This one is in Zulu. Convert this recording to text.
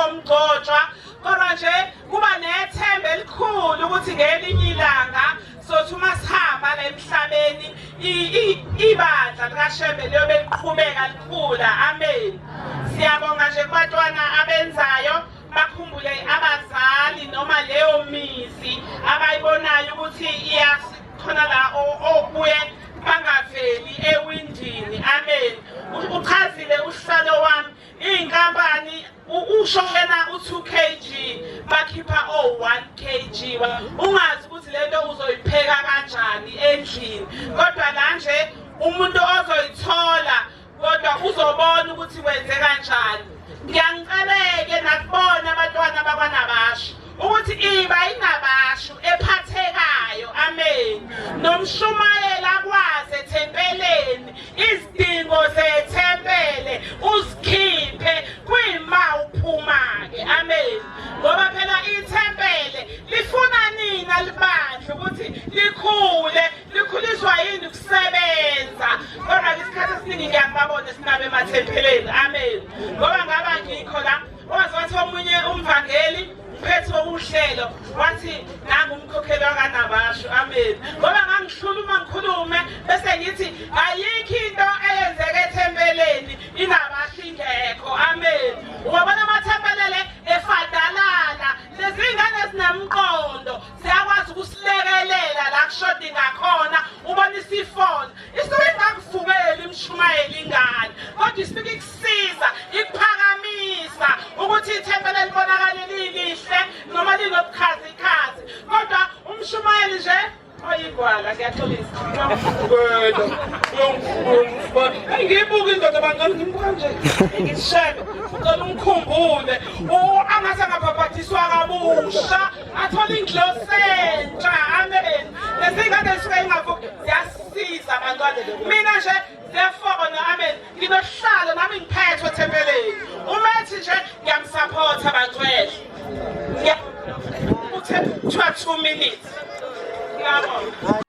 Njengomgcotshwa, kodwa nje kuba nethemba elikhulu ukuthi ngelinye ilanga sothi uma sihamba la emhlabeni ibandla likaShembe liyobe liqhubeka likhula. Amen. Siyabonga nje kubantwana abenzayo, bakhumbule abazali noma leyo mizi abayibonayo ukuthi iyakhona la obuye bangaveli ewindini. Amen. Uchazile usihlalo wami iy'nkampani usho kena u-2 kg bakhipha o-1 kg, ungazi ukuthi le nto uzoyipheka kanjani endlini, kodwa la nje umuntu ozoyithola kodwa uzobona ukuthi wenze kanjani. Ngiyangiceleke nakubona abantwana bakwanabasho ukuthi iba inabasho ephathekayo. Amen. Nomshumayela akwazi ethempeleni izidingo zethempele uzikhiphe kuyima uphuma-ke. Amen. Ngoba phela ithempele lifuna nina libandla ukuthi likhule. Likhuliswa yini? Kusebenza. Kodwa isikhathi esiningi ngiyakubabona sinabo emathempeleni. Amen. Ngoba ngaba ngikho la waze wathi omunye umvangeli mphethe wokuhlelo wathi nangu umkhokheli wakanabasho. Amen. Ngoba ngangihlula uma ngikhulume bese ngithi ayikho into eyenzeka ethempeleni inabasho ingekho. Amen. Ubabona amathempelele efadalala, lezi ngane ezinemqondo ziyakwazi ukusilekelela la kushoda ngakhona. Ubona isifona isuke ingakuvukeli imshumayeli ingane, kodwa isuke ikusiza, ikuphakamisa ukuthi ithempeli libonakale lilihle noma linobukhazikhazi. Kodwa umshumayeli nje oyigwala, ngiyaxolisa, ngiyibuka indoda bangcela ngimbuka nje ngisishebe, ucela umkhumbule angaze angabhabhadiswa kabusha athole inhloso entsha. Amen. Lesingane zisuke ingavuki, ziyasiza abantwana. Mina nje ziyafona. Amen. Nginohlalo nami, ngiphethwe ethempeleni. Uma ethi nje ngiyamsupporta abantwele, uthe kuthiwa 2 minutes. Ngiyabonga.